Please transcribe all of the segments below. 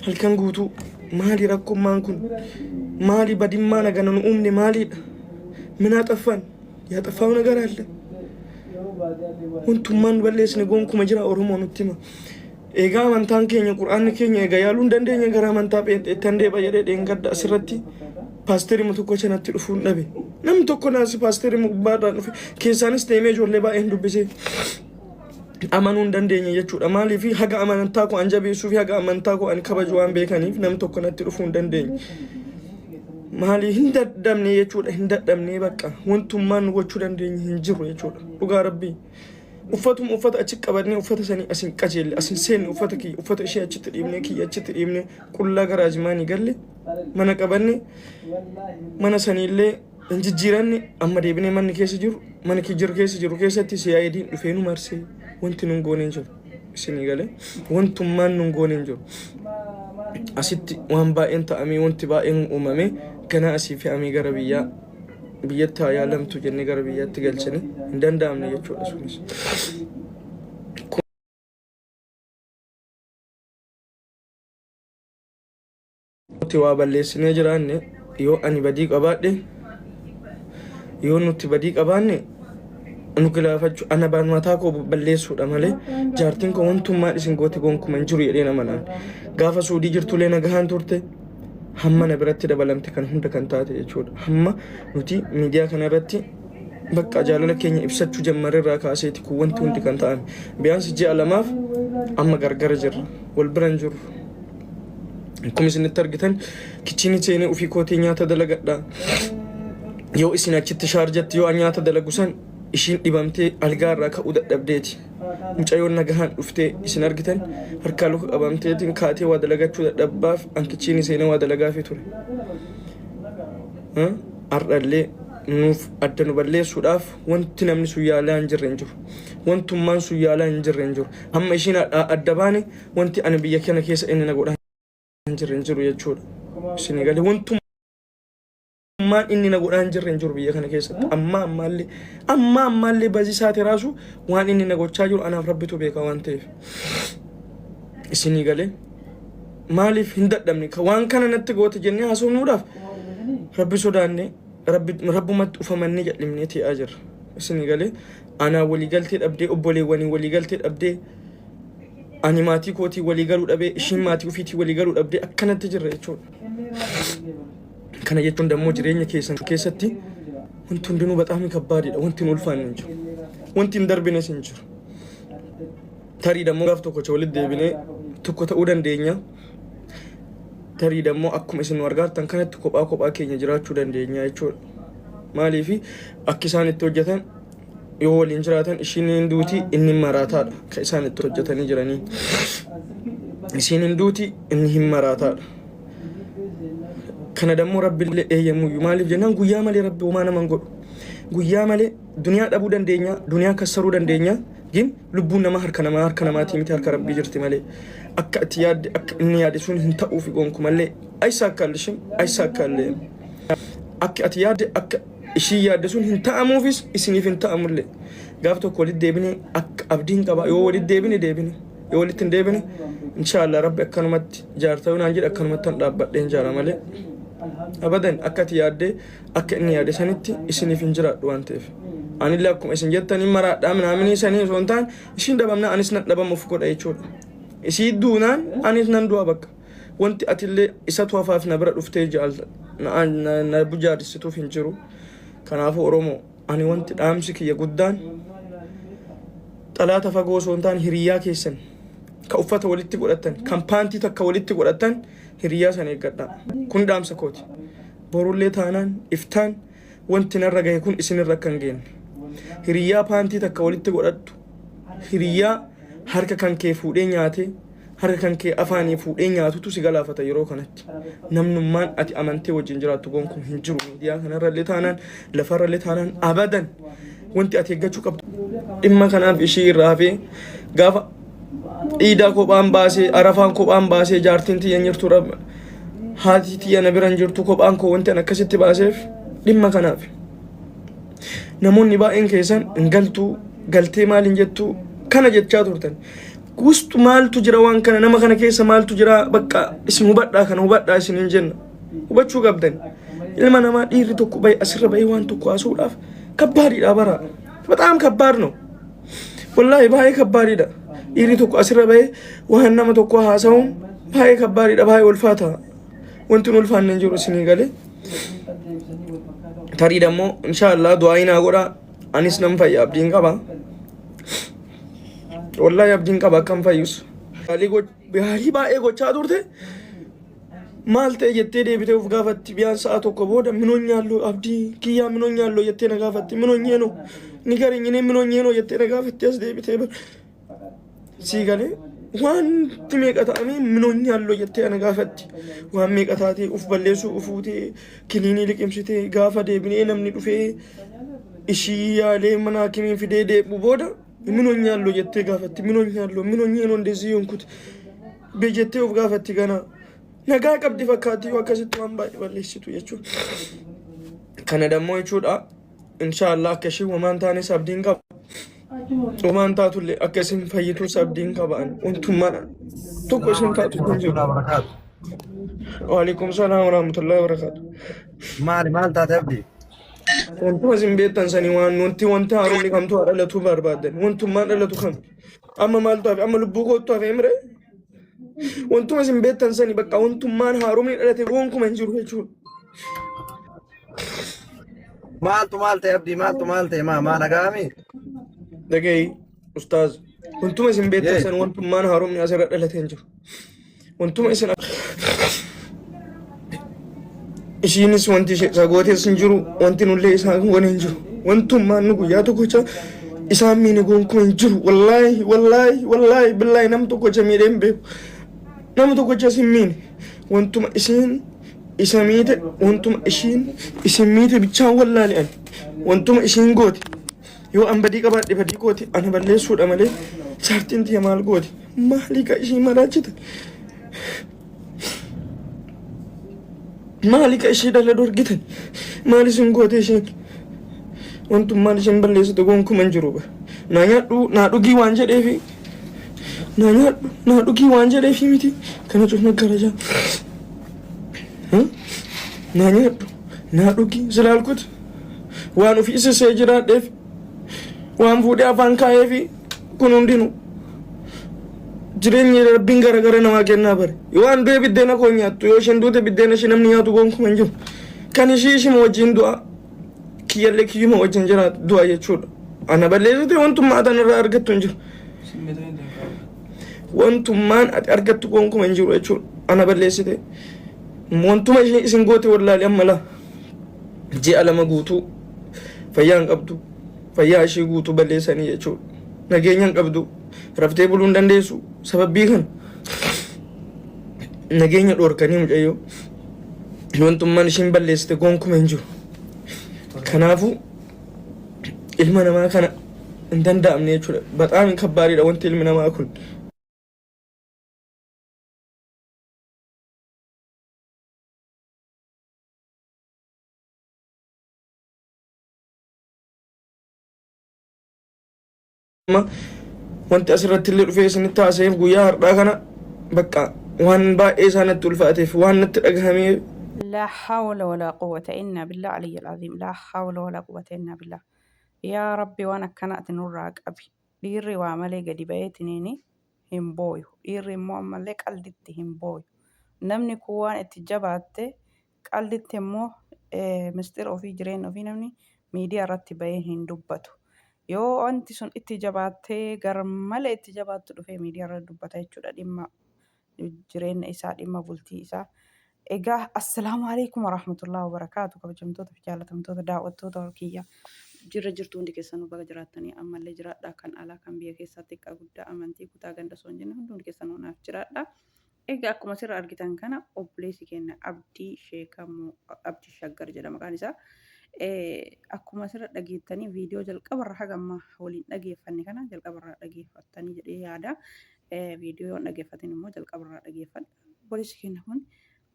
Halkan guutuu maali rakkummaan kun? Maali badimmaa nagana nu uumne maaliidha? Minaa xaffaan yaa xaffaa ነገር አለ? Wantummaan nu balleessine gonkuma jira Oromoo nutti hima. Egaa amantaan keenya qur'aanni keenya egaa yaaluu hin dandeenye gara amantaa pheenxeettan deeba jedhee dheengadda asirratti paasterii tokko sanatti dhufuun dhabe. Namni tokko naasi paasterii gubbaadhaan dhufe keessaanis deemee ijoollee baay'een dubbisee amanuu hin dandeenye jechuudha. Maaliif haga amantaa koo an jabeessuu fi haga amantaa koo an kabaju waan beekaniif namni tokko natti dhufuu hin dandeenye. Maali hin dadhabne jechuudha, hin dadhabne bakka wantummaan nu gochuu dandeenye hin jiru jechuudha. Dhugaa rabbii. Uffatuma uffata achi qabannee uffata sanii asin qajeelle asin seenne uffata kiyya uffata ishee achitti dhiibnee kiyya achitti dhiibnee qullaa gara ajimaanii galle mana qabanne mana saniillee hin jijjiiranne amma deebinee manni keessa jiru mana jiru keessa jiru keessatti CID'n dhufee nu marsee wanti nun goone hin jiru. Isinii galee wantummaan nun goone hin jiru. Asitti waan baay'een ta'amee wanti baay'een uumamee ganaa asii fe'amee gara biyyaa biyyatti haa yaalamtu jennee gara biyyaatti galchine hin danda'amne jechuudha sunis. Nuti waa balleessinee jiraanne yoo ani badii qabaadhe yoo nuti badii qabaanne nu gilaafachuu ana mataa koo balleessuudha malee jaartiin koo wantummaan isin goote gonkuma hin jiru jedhee amanaan. Gaafa suudii jirtullee nagahaan turte hamma na biratti dabalamte kan hunda kan taate jechuudha. Hamma nuti miidiyaa kana irratti bakka jaalala keenya ibsachuu jammarre irraa kaaseeti kun wanti hundi kan ta'an. Biyaansi ji'a lamaaf amma gargara jirra. Wal bira hin jirru. Akkuma isinitti argitan kitchen seenee ofii kootii nyaata dalagadha. Yoo isin achitti shaarjatti yoo an nyaata dalagu san ishiin dhibamtee algaa irraa ka'uu dadhabdeeti. Mucayyoon nagahaan dhuftee isin argitan harkaa luka qabamteetiin kaatee waa dalagachuu dadhabbaaf an kitchen seenee waa dalagaafii ture. Har'allee nuuf adda nu balleessuudhaaf wanti namni sun yaalaa hin jirre hin jiru. Wantummaan sun yaalaa hin jirre hin jiru. Hamma ishiin adda baane wanti ani biyya kana keessa inni na godhaa hin jirre hin jiru jechuudha. Isin galee wantummaan inni na godhaa hin jirre hin jiru biyya kana keessatti. Amma ammaallee amma ammaallee bazii isaati raasu waan inni na gochaa jiru anaaf rabbitu beeka waan ta'eef. Isinii galee maaliif hin dadhabne waan kana natti goote jennee haasofnuudhaaf rabbi sodaanne rabbi rabbumatti ufamannee jedhimnee taa'aa jirra. Isinii galee anaa waliigaltee dhabdee obboleewwanii waliigaltee dhabdee ani maatii kootii walii galuu dhabee ishiin maatii ofiitii walii galuu dhabdee akkanatti jirra jechuudha. Kana jechuun dammoo jireenya keessan keessatti wanti hundinuu baxaami kabbaadidha. Wanti hin ulfaanne hin jiru. Wanti hin darbines hin jiru. Tarii dammoo gaaf tokkocha walitti deebinee tokko ta'uu dandeenya. Tarii dammoo akkuma isin nu argaattan kanatti kophaa kophaa keenya jiraachuu dandeenya jechuudha. Maaliif akki isaan itti hojjetan yoo waliin jiraatan ishiin hin duuti inni maraataadha kan isaan itti hojjetanii jiranii. Isiin hin duuti inni hin maraataadha. Kana dammoo rabbi illee eeyyamuyyuu maaliif jennaan guyyaa malee rabbi homaa nama hin godhu. Guyyaa malee duniyaa dhabuu dandeenya, duniyaa kassaruu dandeenya, gin lubbuun namaa harka namaa harka namaatii miti harka rabbii jirti malee. Akka ati yaadde akka inni yaade sun hin ta'uufi gonkumallee ayisaakkaallishin ayisaakkaallee. Akka ati yaadde akka ishii yaadde sun hin ta'amuufis isiniif hin ta'amullee. Gaaf tokko walitti deebine akka abdiin qaba yoo walitti deebine deebine yoo walitti hin deebine inshaallah rabbi akkanumatti jaarta yoo naan jedhe akkanumatti han dhaabbadheen jaara malee. Abadan akka ati yaaddee akka inni yaade sanitti isiniif hin jiraadhu waan ta'eef. Anillee akkuma isin jettanii maraadhaa minaaminii sanii osoo hin taane ishiin dhabamna anis nan dhabamuuf godha jechuudha. Isii duunaan anis nan du'a bakka. Wanti atillee isatu hafaaf na bira dhuftee jaal na bujaadissituuf hin jiru. Kanaafuu Oromoo ani wanti dhaamsi kiyya guddaan xalaata fagoo osoo hin taane hiriyyaa keessan ka uffata walitti godhattan kan paantii takka walitti godhattan hiriyyaa sana eeggadhaa. Kun dhaamsa kooti. Borullee taanaan iftaan wanti narra gahe kun isinirra akka hin geenye. Hiriyyaa paantii takka walitti godhattu hiriyyaa harka kan kee fuudhee nyaatee harka kan kee afaanii fuudhee nyaatutu si galaafata yeroo kanatti. Namnummaan ati amantee wajjin jiraattu gonkumaa hin jiru. Miidiyaa kanarrallee taanaan lafarrallee taanaan abadan wanti ati eeggachuu qabdu. Dhimma kanaaf ishii irraa hafee gaafa iidaa kophaan baasee arafaan kophaan baasee jaartiin tiyya hin jirtu haati tiyya na bira hin jirtu kophaan koo wanti an akkasitti baaseef dhimma kanaaf. Namoonni baay'een keessan hin galtuu galtee maal hin jettu kana jechaa turtan. Wustu maaltu jira waan kana nama kana keessa maaltu jira bakka isin hubadhaa kana hubadhaa isin hin jenna. Hubachuu qabdan. Ilma namaa dhiirri tokko bahe asirra bahee waan tokko haasa'uudhaaf kabbaadidha bara. Bataam kabbaad no. Wallaahi baay'ee kabbaadidha. Dhiirri tokko asirra bahee waan nama tokko haasa'uun baay'ee kabbaadidha baay'ee ulfaata. Wanti hin ulfaanne hin jiru isinii galee. Tarii dammoo inshaallah du'aa naa godhaa. Anis nan fayya abdiin qaba. Wallaahi abdiin qaba akkam fayyus. Yaalii baay'ee gochaa turte. Maal ta'e jettee deebitee of gaafatti biyaan sa'a tokko booda minoon nyaalloo abdii kiyyaa minoon nyaalloo jettee na gaafatti minoon nyeenoo ni garinyinee minoon nyeenoo jettee na gaafatti as deebitee bar sii galee wanti meeqa ta'amee minoon nyaalloo jettee na gaafatti waan meeqa taatee uf balleessuu ufuutee kiniinii liqimsitee gaafa deebinee namni dhufee ishii yaalee mana hakimiin fidee deebi'u booda minoon nyaalloo jettee gaafatti minoon nyaalloo minoon nyeenoo ndezii yonkut be jettee of gaafatti ganaa nagaa qabdi fakkaatti yoo akkasitti waan baay'ee balleessitu jechuudha. Kana dammoo jechuudha inshaallah akka isheen homaan taanes abdiin qaba. Homaan taatullee akka isin fayyitus abdiin qaba ani wantummaan tokko isin taatu hin jiru. Barakaatu. Waalaikum salaam warahmatullahi wabarakatuh. Maali maal taate abdii? Wantuma isin beektan sanii waan wanti wanta haaromni kamtu haa dhalatuu barbaaddan wantummaan dhalatu kam amma maaltu hafe amma lubbuu koottu hafe mire wantuma isin beektan sanii bakka wantummaan haaromni dhalate gonkumaa hin jiru jechuudha. Maaltu maal ta'e abdii maaltu maal ta'e maa maa nagaami? Dhaga'i ustaaz wantuma isin beektan Yee. san wantummaan haaromni asirra dhalate hin jiru. Wantuma isin ishiinis wanti ishee isa gootes hin jiru wanti nullee isaan goone hin jiru. Wantummaan nu guyyaa tokkocha isaan miine gonkumaa hin jiru. Wallaahi wallaahi wallaahi billaahi nam tokkocha miidhee hin beeku. Nama tokkochas hin miine. Wantuma isiin isa miite wantuma ishiin isin miite bichaan wallaale ani. Wantuma ishiin goote. Yoo an badii qabaadhe badii kooti ana balleessuudha malee jaartiin tiyya maal gooti? Maalii ka ishii maraachite? Maali ka ishii dhala dorgitan? Maal isin goote ishiin? Wantummaan isheen balleessite gonkuma hin jiru. Naa nyaadhu naa dhugii waan jedheefi naa nyaadhu naa dhugii waan jedheefi miti kana cufna garajaa. Naa nyaadhu naa dhugii silaalkut waan ofii sissee jiraadheef waan fuudhee afaan kaa'eefi kun hundinuu jireenyi rabbiin gara gara namaa kennaa bare yoo an du'e biddeena koo nyaattu yoo isheen duute biddeena ishee namni nyaatu gonkumaa hin jiru kan ishii ishima wajjin du'a kiyyallee kiyyuma wajjin jiraatu du'a jechuudha ana balleessite wantummaa atan irraa argattu hin jiru wantummaan ati argattu gonkumaa hin jiru jechuudha ana balleessite wantuma ishee isin goote wallaali amma laa ji'a 2 guutuu fayyaa hin qabdu. Fayyaa ishii guutuu balleessanii jechuudha. Nageenya hin qabdu. Raftee buluu hin dandeessu. Sababbii kana nageenya dhoorkanii mucayyoo. Wantummaan ishiin balleessite gonkuma hin jiru. Kanaafuu ilma namaa kana hin danda'amne jechuudha. Baxaam kabbaariidha wanti ilmi namaa kun. Wanti asirratti illee dhufee isinitti haasa'eef guyyaa har'aa kana bakka waan baay'ee isaa natti ulfaateef waan natti dhagahamee Laa hawla walaa quwwata innaa billah aliyyil aziim. Laa hawla walaa quwwata innaa billah. Yaa Rabbi waan akkana ati nurraa qabi. Dhiirri waa malee gadi ba'eetiniini hin booyu. Dhiirri immoo ammallee qalditti hin booyu. Namni kun waan itti jabaatte Qalditti immoo misxira ofii jireenya ofii namni miidiyaa irratti bahee hin dubbatu. Yoo wanti sun itti jabaattee gar malee itti jabaattu dhufee miidiyaa irratti dubbata jechuudha dhimma jireenya isaa dhimma bultii isaa. Egaa assalaamu alaikum warahmatullahi wabarakaatu kabajamtoota fi jaalatamtoota daawwattoota kiyya jirra jirtu hundi keessanuu baga jiraattanii ammallee jiraadhaa kan alaa kan biyya keessaa xiqqaa guddaa amantii kutaa ganda osoo hin jenne hundi keessanuu naaf jiraadha. Egaa akkuma asirra argitan kana obboleessi keenya Abdii Sheekamoo Abdii Shaggar jedha maqaan isaa. Akkuma asirra dhageettanii viidiyoo jalqabarra haga ammaa waliin dhageeffanne kana jalqabarraa dhageeffattanii jedhee yaada. Viidiyoo yoon dhageeffatin immoo jalqabarraa dhageeffadha. Obboleessi keenya kun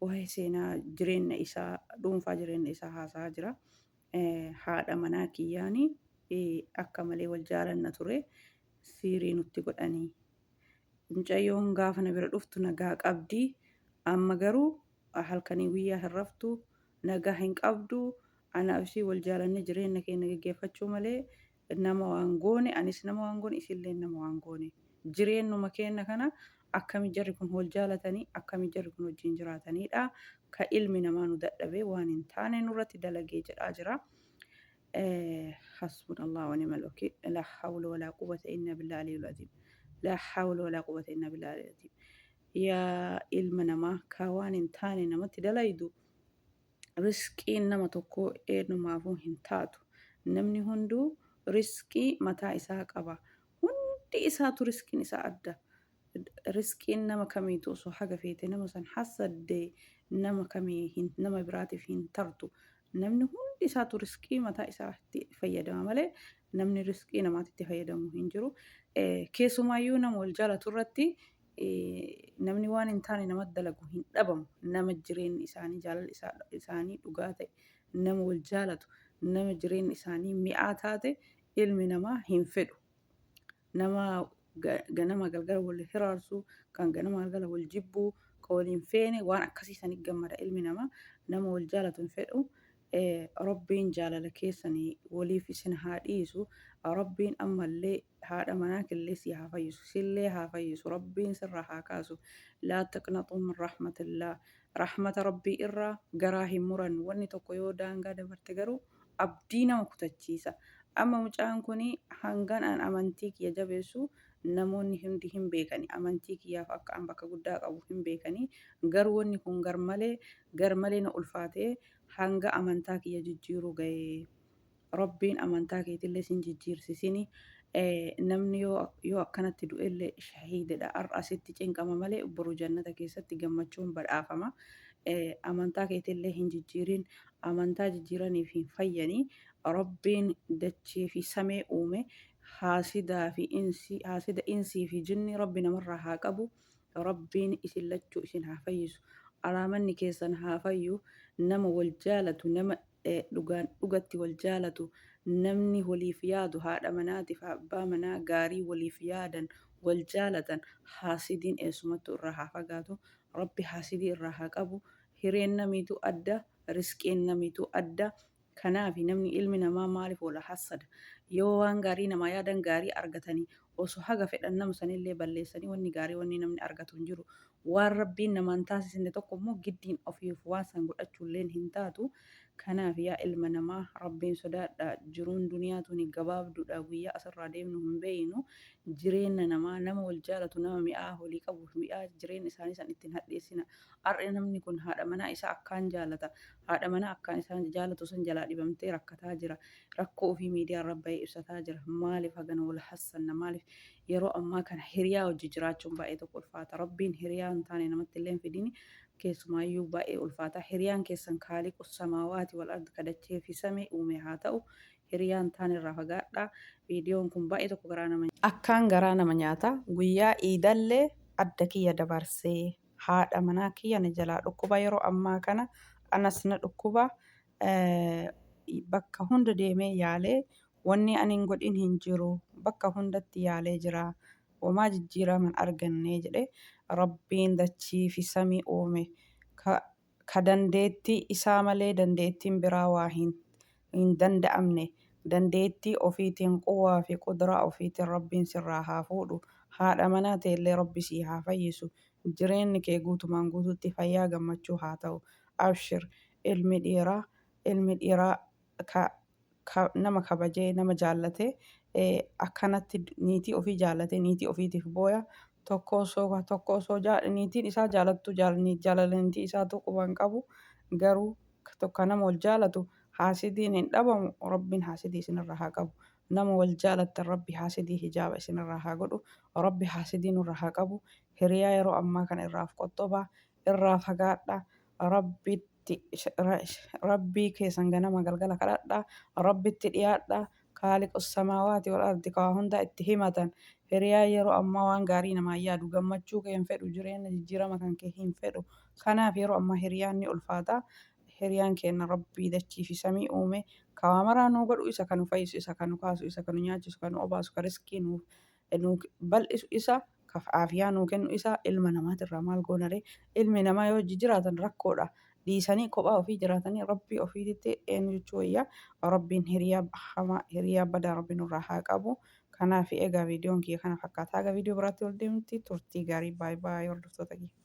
waa'ee seenaa jireenya isaa dhuunfaa jireenya isaa haasa'aa jira. Haadha manaa kiyyaanii akka malee wal jaalanna ture siirii nutti godhanii. Mucayyoon gaafa na bira dhuftu nagaa qabdi. Amma garuu halkanii guyyaa hin raftu, nagaa hin qabdu. Anaaf ishii wal jaalannee jireenya keenya geggeeffachuu malee nama waan goone, anis nama waan goone, isillee nama waan goone. Jireenyuma keenya kana akkami jarri kun wal jaalatanii, akkami jarri kun wajjin jiraatanidha. Ka ilmi namaa nu dadhabee waan hin taane nurratti dalagee jedhaa jira. Hasbunallah wa ni'mal wakiil. La hawla walaa quwwata illa billahi aliyyil aziim. La hawla walaa quwwata illa billahi aliyyil aziim. Yaa ilma namaa ka waan hin taane namatti dalaydu, risqiin nama tokkoo eenyumaafuu hin taatu. Namni hunduu risqii mataa isaa qaba. Hundi isaatu risqiin isaa adda. Risqiin nama kamiitu osoo haga feete nama san hasaddee nama kamii hin, nama biraatiif hin tartu. Namni hundi isaatu risqii mataa isaatti fayyadama malee namni risqii namaatti itti fayyadamu hin jiru. Keessumaayyuu nama wal jaalatu irratti namni waan hin taane namatti dalagu hin dhabamu. Nama jireenyi isaanii jaalalli isaanii dhugaa ta'e, nama wal jaalatu, nama jireenyi isaanii mi'aa taate ilmi namaa hin fedhu. Nama ganama galgala wal hiraarsu, kan ganama galgala wal jibbu, kan wal hin feene waan akkasii sanii gammada ilmi namaa. Nama wal jaalatu hin fedhu. Rabbiin jaalala keessanii waliif isin haa dhiisu. Rabbiin ammallee haadha manaa killee si haa fayyisu, sillee haa fayyisu, Rabbiin sirraa haa kaasu. Laa taqnaxuu min rahmatillah. Rahmata Rabbii irraa garaa hin murannu. Wanni tokko yoo daangaa dabarte garuu abdii nama kutachiisa. Amma mucaan kun hangan an amantii kiyya jabeessu namoonni hundi hin beekani. Amantii kiyyaaf akka an bakka guddaa qabu hin beekani. Garuu wanni kun garmalee garmalee na ulfaatee hanga amantaa kiyya jijjiiruu ga'e. Rabbiin amantaa keetillee sin jijjiirsisini. Namni yoo akkanatti du'ellee shahiidadha. Har'a asitti cinqama malee boru jannata keessatti gammachuun badhaafama. Amantaa keetillee hin jijjiirin. Amantaa jijjiiraniif hin fayyani. Rabbiin dachee fi samee uume haasidaa fi insii, haasida insii fi jinni Rabbi namarraa haa qabu. Rabbiin isin lachuu isin haa fayyisu. Alaamanni keessan haa fayyu. Nama wal jaalatu, nama dhugaan dhugatti wal jaalatu, namni waliif yaadu, haadha manaatiif abbaa manaa gaarii waliif yaadan, wal jaalatan, haasidiin eessumattuu irraa haa fagaatu. Rabbi haasidii irraa haa qabu. Hireen namiitu adda, risqiin namiitu adda. Kanaaf namni ilmi namaa maaliif wal hassada? Yoo waan gaarii namaa yaadan gaarii argatanii osoo haga fedhan nama sanillee balleessanii wanni gaarii wanni namni argatu hin jiru. Waan Rabbiin namaan taasisne tokko immoo giddiin ofiif waan san godhachuulleen hin taatu. Kanaaf yaa ilma namaa Rabbiin sodaadha. Jiruun duniyaa tuni gabaabduudha. Guyyaa asirraa deemnu hin beeynu. Jireenya namaa nama wal jaalatu, nama mi'aa walii qabu, mi'aa jireenya isaanii san ittiin hadheessina. Har'a namni kun haadha manaa isaa akkaan jaalata. Haadha manaa akkaan isaan jaalatu san jalaa dhibamtee rakkataa jira. Rakkoo ofii miidiyaa irra bahee ibsataa jira. Maaliif hagana wal hassanna? Maaliif yeroo ammaa kana hiriyaa hojii jiraachuun baay'ee tokko ulfaata. Rabbiin hiriyaa hin taane namatti illee hin fidini. Keessumaayyuu baay'ee ulfaata. Hiriyaan keessan kaaliqu samaawaati wal ardi kadachee fi samii uume haa ta'u. Hiriyaa hin taane irraa fagaadhaa. Viidiyoon kun baay'ee tokko garaa nama akkaan garaa nama nyaata. Guyyaa iidallee adda kiyya dabarsee haadha manaa kiyya na jalaa dhukkuba yeroo ammaa kana anas na dhukkuba. Bakka hunda deemee yaalee wanni ani hin godhin hin jiru. Bakka hundatti yaalee jira. Homaa jijjiirama hin arganne jedhe. Rabbiin dachii fi samii uume ka dandeettii isaa malee dandeettiin biraa waa hin danda'amne, dandeettii ofiitiin quwwaa fi qudraa ofiitiin Rabbiin sirraa haa fuudhu. Haadha manaa teellee Rabbi sii haa fayyisu. Jireenyi kee guutumaan guututti fayyaa gammachuu haa ta'u. Abshir, ilmi dhiiraa ilmi dhiiraa ka nama kabajee nama jaallate akkanatti niitii ofii jaallatee niitii ofiitiif booya. Tokko osoo tokko osoo niitiin isaa jaalattu jaalala niitii isaatu quba hin qabu. Garuu tokko nama wal jaalatu haasidiin hin dhabamu. Rabbiin haasidii isinirraa haa qabu. Nama wal jaalattan Rabbi haasidii hijaaba isinirraa haa godhu. Rabbi haasidii nurraa haa qabu. Hiriyaa yeroo ammaa kana irraa of qoxxobaa, irraa fagaadha. Rabbitti Rabbii keessan ganama galgala kadhadha. Rabbitti dhiyaadha. Kaaliqu samaawaati wal ardi ka waa hundaa itti himatan. Hiriyaa yeroo ammaa waan gaarii namaa yaadu, gammachuu kee hin fedhu, jireenya jijjiirama kan kee hin fedhu. Kanaaf yeroo ammaa hiriyaan ni ulfaata. Hiriyaan keenya Rabbii dachii fi samii uume ka waa maraa nuu godhu, isa kan nu fayyisu, isa kan nu kaasu, isa kan nu nyaachisu, kan nu obaasu, kan riskii nuuf bal'isu isa. Ka aafiyaa nuu kennu isa ilma namaatirraa maal goonaree? Ilmi namaa yoo hojii jiraatan rakkoodha. Dhiisanii kophaa ofii jiraatanii Rabbii ofiititti eenyu jechuu wayya. Rabbiin hiriyaa hamaa hiriyaa badaa Rabbi nurraa haa qabu. Kanaaf egaa viidiyoon kiyya kana fakkaata. Haga viidiyoo biraatti wal deemnutti turtii gaarii baay baay hordoftoota kiyya.